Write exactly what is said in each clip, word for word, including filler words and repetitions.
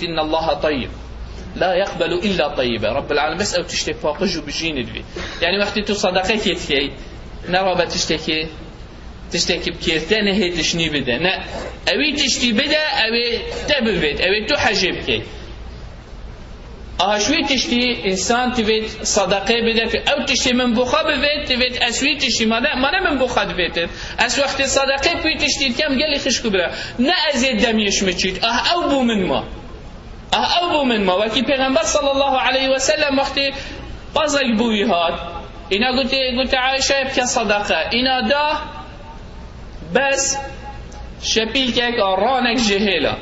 إن الله طيب لا يقبل إلا طيبا. Rabbul Alemin bes ew tiştê paqij û bijîn divê. Yani wextê tu sadaqekê dikey, ne rabe tiştekê, tiştekî bi kêrtenê hê tişnî bide. Ne, ewî tiştî bide, ewê te bivêt, ewê tu hecê bikey. Aha, ji wî tiştî însan divêt sadaqê bide, tu ew tiştê min bo xwe bivêt, divêt ez wî tiştî mane, mane min bo xwe divêtin. Ez wextê sadaqê bi wî tiştî dikem, gelî xişk û bira. Ne ez ê demiyê ji min çît. Ah, ew bo min ma. Ah, ew bo min ma. Wekî Pêxember sallallahu aleyhi ve sellem wextê bazek bo wî hat. Îna gotê, gotê Ayşe bike sadaqe. Îna da, bes şepîlkek a ranek jê hêla.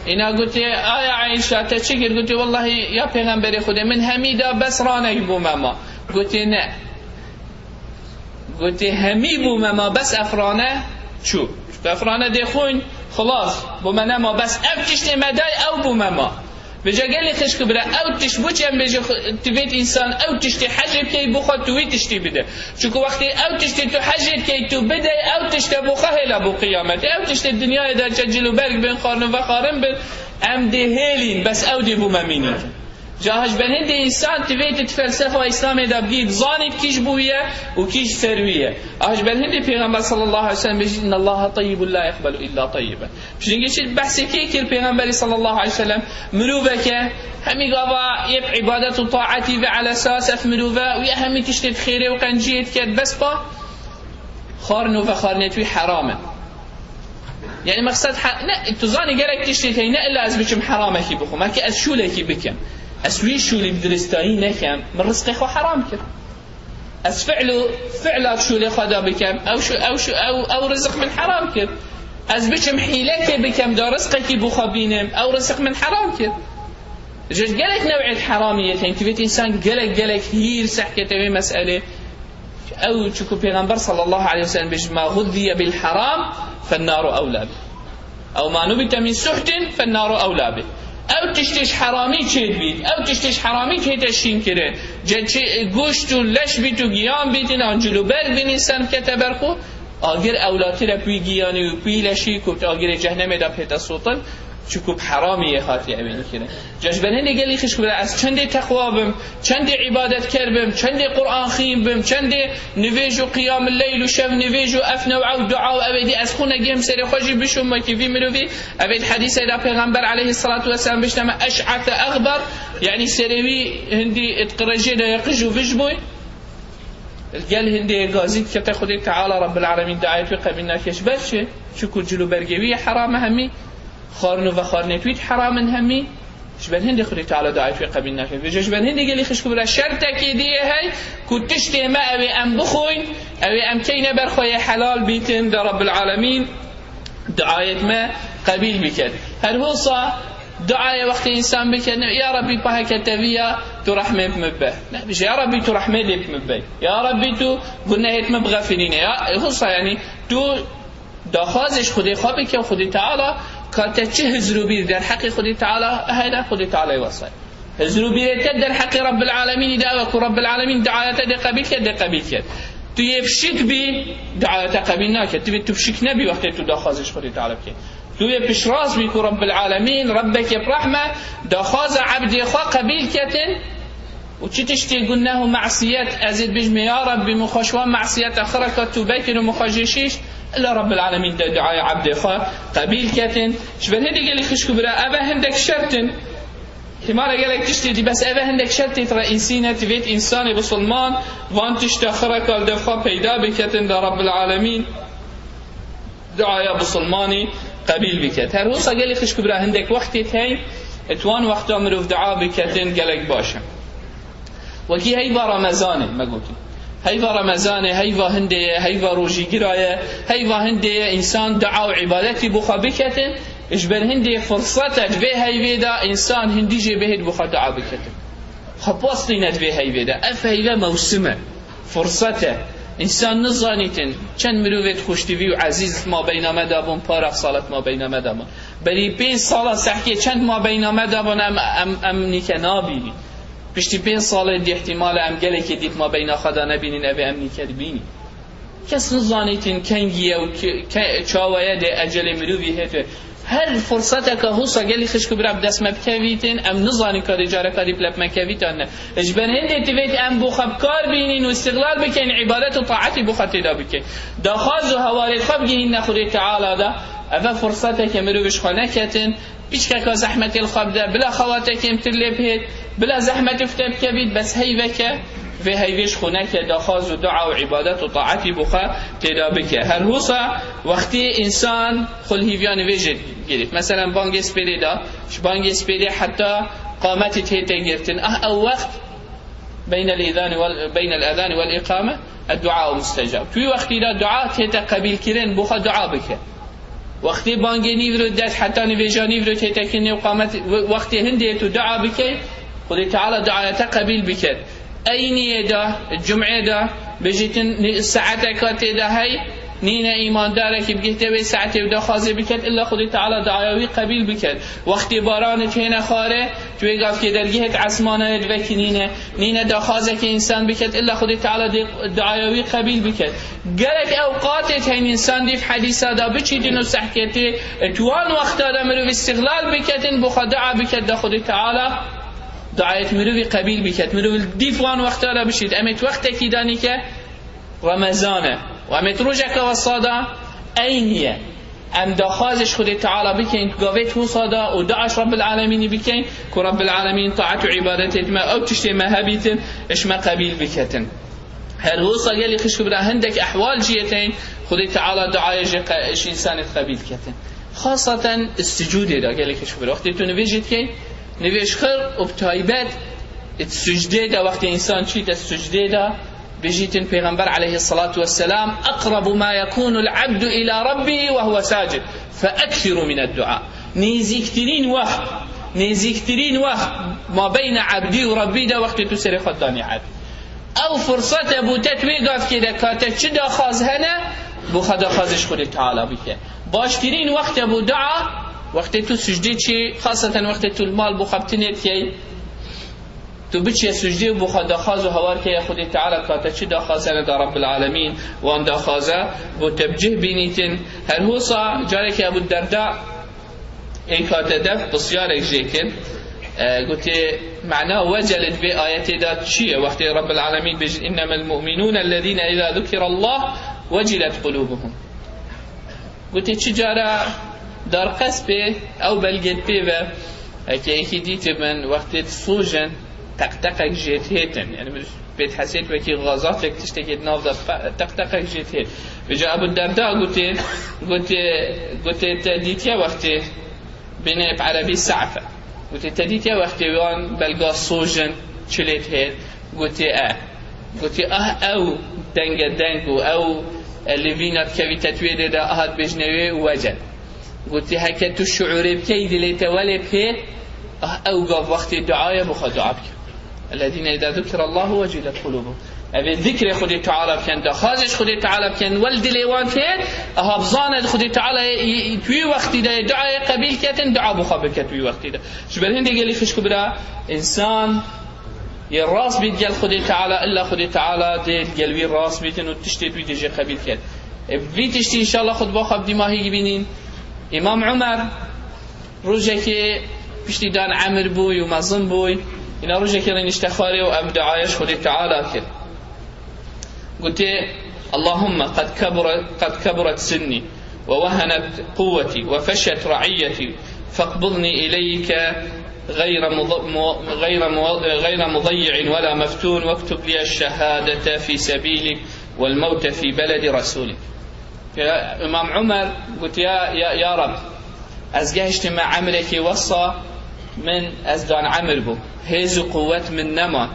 Îna gotê, aya Ayşe, te çi kir? Gotê, wellahî ya Pêxemberê Xwedê, min hemî da, bes ranek bo me ma. Gotê, ne. Gotê, hemî bo me ma, bes ev rane çû. Çunku ev rane dê xwîn, xilas, bo me nema, bes ev tiştê me day, ew bo me ma. Vêca gelê xişk û bira, ew tişt bo çi em bêjin, xu-, divêt însan ew tiştê hecê bikey, bo xwe tu wî tiştî bide. Çunku wextê ew tiştê tu hecê dikey, tu bidey, ew tişte bo xwe hêla bo qiyametê. Ew tiştê dinyayê de çi cil û berg bin, xwarin û vexwarin bin, em dê hêlîn, bes ew dê bo me mînî. Ca ji ber hindê însan divê tu di felsefa Îslamê de bigî, bizanî kî ji bo wî ye û kî ji ser wî ye. A ji ber hindê Pêxember sallallahu aleyhi ve sellem bêjî, "إن الله طيب لا يقبل إلا طيبا." Piştî çi behsê kê kir Pêxemberî sallallahu aleyhi ve sellem? Miroveke hemî gava yê bi îbadet û taetî ve elesas ev mirove û yê hemî tiştê bi xêrê û qenciyê diket, bes pa xwarin û vexwarinê wî heram in. Yani mexsed he-, ne, tu zanî gelek tiştê heye, ne illa ez biçim heramekî bixwim. Eke ez şûlekî bikim, ez wî şûlî bi diristayî nekem, min rizqê xwe heram kir. Ez fi'lu, fi'la şûlê xwe de bikem, ew şu, ew şu, ew, ew rizq min heram kir. Ez biçim hîlekê bikem, da rizqekî bo xwe bînim, ew rizq min heram kir. Ji gelek new'ê heramiyê tên, divêt însan gelek, gelek hîr sehkete wê meselê. Ew çiku Pêxember sallallahu aleyhi ve sellem bêjî, "ما غذي بالحرام فالنار أولى به." Ew ma nubite min suhtin fennaru ewla bih. Ew tiştê ji heramî çêdibît, ew tiştê ji heramî hête şînkirin. Ce çi goşt û leş bît û giyan bîtin, an cil û berg bin însan bikete ber xwe, agir ewlatir e bi wî giyanî û bi wî leşî ku di agirê cehnemê de pête sotin, çiku bi heramî yê hatiye ew ê kirin. Ca ji ber hindê gelî xişk bira, ez çendê teqwa bim, çendê îbadetker bim, çendê Qur'an xîn bim, çendê nivêj û qiyamil leyl û şev nivêj û ev new'a û dua û ev êdî ez xûnekê em serê xwe jî bişûm wekî vî mirovî. Ev êd hedîsê de Pêxember aleyhisselatu vesselam bişteme eş'ate exber, yanî serê wî hindî it qirejê de ye qij û vij bûy. Gel hindê gazî dikete Xwedê Teala Rabbil Alemîn duayet wî qebîl nake. Ji ber çi? Çiku cil û bergê wî heram e hemî. Xwarin û vexwarinêt wî heram in hemî. Ji ber hindê Xwedê Teala duayet wî qebîl nake. Vêca ji ber hindê gelî xişk û bira şertekê diyê hey ku tiştê me ew ê em bixwin, ew ê em keyne ber xwe yê helal bîtin da Rabbil Alemîn duayet me qebîl biket. Her wisa duayê wextê însan biket, ne, ya Rabbî pa heke teviya tu rehmê bi min be. Ne, bije, ya Rabbî tu rehmê dê bi min be. Ya Rabbî tu gunehêt min bixefirîne. Ya, wisa, yanî tu daxwazê ji Xwedê xwe bike û Xwedê Teala ka te çi hizr û bîr derheqê Xwedê Teala heyne, Xwedê Teala ê wesay. Hizr û bîrê te derheqê Rabbil Alemînî de ew e ku Rabbil Alemîn duaya te dê qebîl ke, dê qebîl ke. Tu yê bi şik bî, duaya te qebîl nake. Tu bê tu bi şik nebî wextê tu daxwazê ji Xwedê Teala bikî. Tu yê piştrast bî ku Rabbil Alemîn, Rebbekê bi rehme, daxwaza ebdê xwe qebîl ketin. Û çi tiştê guneh û mesiyet, ez ê dibêjim, ya Rabbî, min xwe ji wan mesiyeta xira ka tûbe kir û min xwe jê şîşt, illa Rabbil Alemîn dê duaya ebdê xwe qebîl ketin. Ji ber hindê gelî xişk û bira, ev e hindek şert in. Himana gelek tiştê dî, bes ev e hindek şertê reîsî ne, divêt însanê bisilman van tişta xira ka li dev xwe peyda biketin da Rabbil Alemîn duaya bisilmanî qebîl biket. Her wisa gelî xişk û bira, hindek wextê tey, et wan wexta mirov dua biketin gelek baş e. Wekî heyva Remezanê, me gotin. Heyva Remezanê, heyva hindê ye, heyva rojîgira ye, heyva hindê ye, însan dua û îbadetî bo xwe biketin, ji ber hindê firsete di vê heyvê de însan hindî jê bihêt bo xwe dua biketin. Xwe postîne di vê heyvê de. Ev heyve mewsim e. Firsete. Însan nizanîtin çend mirovêt xweştivî û ezîz di mabeyna me de bûn, para salet mabeyna me de bûn. Berî pênc sala sehkê çend mabeyna me de bûn, em, em, em nîke nabînîn. Piştî pênc salê dî îhtîmal e em gelekê dî di mabeyna xwe de nebînîn, ev ê em nîke dibînîn. Kes nizanîtin kengî ye û ke-, ke-, çawa ye dê ecelê mirovî hête. Her furseteke husa gelî xişk û bira bi dest me bikevîtin, em nizanin kadê careka dî bi lep me kevît an ne. Ji ber hindê divêt em bo xwe bi kar bînin û îstixlal bikin, îbadet û taetî bo xwe têda bikin. Daxwaz û hewarê xwe bigihînine Xwedê Teala de, eve furseteke mirov ji xwe neketin, piçkeka zehmetê li xwe bide, bila xewatekê em tir lê bihêt, bila zehmetê xwe te bikevît, bes heyveke, vê heyvê ji xwe neke, daxwaz û dua û îbadet û taetî bo xwe têda bike. Her husa wextê însan xwe li hîviya nivêjê girêt. Meselen, bangê spêrê da, ji bangê spêrê heta qametê tête girtin. Ah, ew wext beynel îzanî wel, beynel ezanî wel îqame, eddu'a mustecab. Tu wî wextî de dua tête qebîlkirin, bo xwe dua bike. Wextê bangê nîvro dest heta nivêja nîvro tête kirin û qamet, we-, wextê hindê tu dua bikey, Xwedê Teala duaya te qebîl biket. Eyniyê de, cum'ê de, bêjîtin ni-, saeteka tê de hey, nîne îmandarekî bigihte wê saetê û daxwazê biket, illa Xwedê Teala duaya wî qebîl biket. Wextê baranê têne xare, tu wê gavkê dergehê di esmana yê divekî nîne, nîne daxwazekê însan biket, illa Xwedê Teala dê duaya wî qebîl biket. Gerek ewqatê heyî însan dîv hedîsa da biçîtin û sehketê, tu wan wexta da mirov îstixlal biketin, bo xwe dua biket da Xwedê Teala duayet mirovî qebîl biket. Mirov dîv wan wexta da biçît. Em ê wextekî da nîke Remezan e. Û em ê rojeke wesa da eyniye. Em daxwazê ji Xwedê Teala bikeyn, gavê wisa da û dua ji Rabbil Alemînî bikeyn, ku Rabbil Alemîn taet û îbadetê me, ew tiştê me hebîtin, ji me qebîl biketin. Her wisa gelî xişk û bira hindek ehwal jî yê tên, Xwedê Teala duayê ji qe-, ji însanê qebîl ketin. Xaseten sucûdê de gelî xişk û bira. Wextê tu nivêjê dikey, nivêj xir û bi taybet sucdê de, wextê însan çîte sucdê de, Bijîtin Pêxember aleyhisselatu vesselam, "Eqrabu ma yekunul abdu ila rabbihi ve huve sacid, fe eksiru mined dua." Nêzîktirîn wext, nêzîktirîn wext mabeyne ebdî û Rabbî de wextê tu serê xwe danî erd. Ew fursete bû te tu wê gavkê de ka te çi daxwaz hene, bo xwe daxwazê ji Xwedê Teala bike. Baştirîn wexte bû dua, wextê tu sucdê çê, xaseten wextê tu li mal bo xwe bi tinê dikey. Tu biçiye sucdê û bo xwe daxwaz û hawar keye Xwedê Teala ka te çi daxwazene da Rabbil Alemîn wan daxwaza bo te bi cih bînîtin. Her hosa carekê Ebu Derda ê ka te def pisyarek jê kir. E, gotê, mena wecelê di vê ayetê de çi ye? Wextê Rabbil Alemîn bêjin, "Innemel mu'minûne ellezîne izâ zukirallah vecilet kulûbuhum." Gotê, çi cara darqespê ew belgê pê ve, eke yekî dîtibin, wextê disûjin, teqteqek jê dihêtin. Yani, pê dihesêt wekî xazatek tiştekê di nav de pe-, teqteqek jê dihêt. Vêca Ebu Derda gotê, gotê, gotê, te dîtiye wextê bênê bi erebî sa'f e. Gotê, te dîtiye wextê wan belga sojin çilê dihêt? Gotê, e. Gotê, ah, ew denge deng û ew, e, li vîna dikevî tetwêdê de, aha dibêjne wê û wecel. Gotê, heke tu şiûrê bikey, dilê te welê bihê, ah, ew gav wextê duaye, bo xwe dua bike. Ellezîne izâ zukirallahu vecilet kulûbuhum. Evê zikrê Xwedê Teala bikin, daxwazê ji Xwedê Teala bikin, wel dilê wan tê, aha bizane Xwedê Teala yê, yê, yê, tu wî wextî de yê duayê qebîl ketin, dua bo xwe biket wî wextî de. Ji ber hindê gelî xişk û bira, însan yê rast bît gel Xwedê Teala, illa Xwedê Teala dê gel wî rast bîtin û tiştê wî dê jê qebîl ket. E, vî tiştî înşallah xutba xwe bi dîmahî bibînîn. Îmam Umer, Rojekê piştî dan emir bûy û mezin bûy, îna rojekê rê nişte xwarê û ev duaya ji Xwedê Teala kir. Gotê, "Allahümme qed kebure-, qed keburet sinnî ve wehenet quwwetî ve feşet re'iyyetî feqbidnî ileyke gayre mu-, mu-, gayre mu-, gayre mudayyi'in ve la meftûn vektub liye şehadete fî sebîlik vel mewte fî beledi resûlik." Ya, Îmam Umer gotiya, ya, ya Rab, ez gehiştime emrekê wesa min ez dan emir bûm. Hêz û quwwet min neman.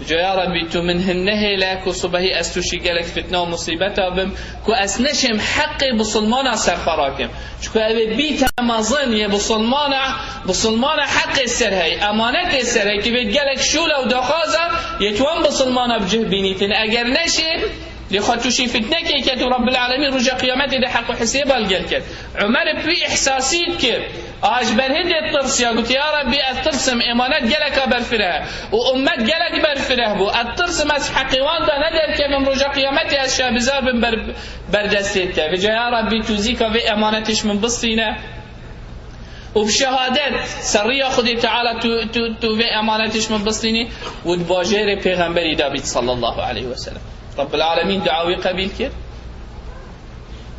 Ca ya Rabbî, tu min hin nehêle ku subehî ez tûşî gelek fitne û musîbeta bim, ku ez neşêm heqê bisilmana ser xwe rakim. Çku ew ê bîte mezin yê bisilmana, bisilmana heqê ser hey, emanetê ser hey, tu vê gelek şûle û daxwaza yê tu wan bisilmana bi cih bînîtin. Eger neşê, Lê xwe tûşî fitnekê ket û Rabbil Alemîn roja qiyametê de heq û hisêba li gel ket. Umer bi wî îhsasî dikir. A ji ber hindê tirsiya, gotiye, "Ya Rabbî, ez tirsim, emanet geleka berfireh e û ummet gelek berfireh bû. Ez tirsim, ez heqê wan da ne derkevim, roja qiyametê ez şermezar bim ber, ber destê te. Vêca ya Rabbî, tu zîka vê emanetê ji min bistîne." û bi şehadet ser riya Xwedê Teala tu, tu, tu vê emanetê ji min bistînî û di bajêrê pêxemberî de bît sallallahu aleyhi ve sellem. Rabbul Alemîn dua wî qebîl kir.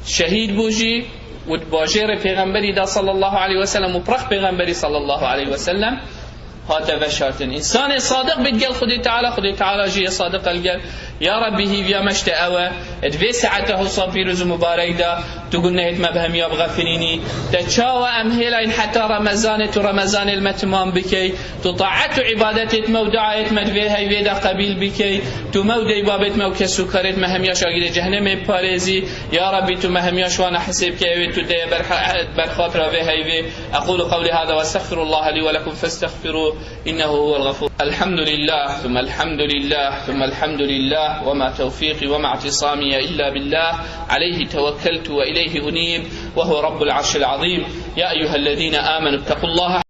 Şehîd bû jî û di bajêrê pêxemberî de sallallahu aleyhi ve sellem û pirix pêxemberî sallallahu aleyhi ve sellem hate veşartin. Însanê sadiq bê digel Xwedê Teala, Xwedê Teala jî yê sadiq e li gel. Ya Rabbî, hîviya me ji te ew e, di vê saeta hosa pîroz û mubarek de tu gunehêt me bi hemiya bixefirînî. Te çawa em hêlayîn heta Remezanê, tu Remezanê li me timam bikey, tu taet û îbadetêt me û duayêt me di vê heyvê de qebîl bikey, tu me û deybabêt me û kes û karêt me hemiya ji agirê cehennemê biparêzî. Ya Rabbî, tu me hemiya ji wana hesê bikey, ew ê tu deye berha-, berxatira vê heyvê. أقول قولي هذا وأستغفر الله لي ولكم فاستغفروه إنه هو الغفور. الحمد لله ثم الحمد لله ثم الحمد لله وما توفيقي وما اعتصامي إلا بالله عليه توكلت وإليه أنيب وهو رب العرش العظيم. يا أيها الذين آمنوا اتقوا الله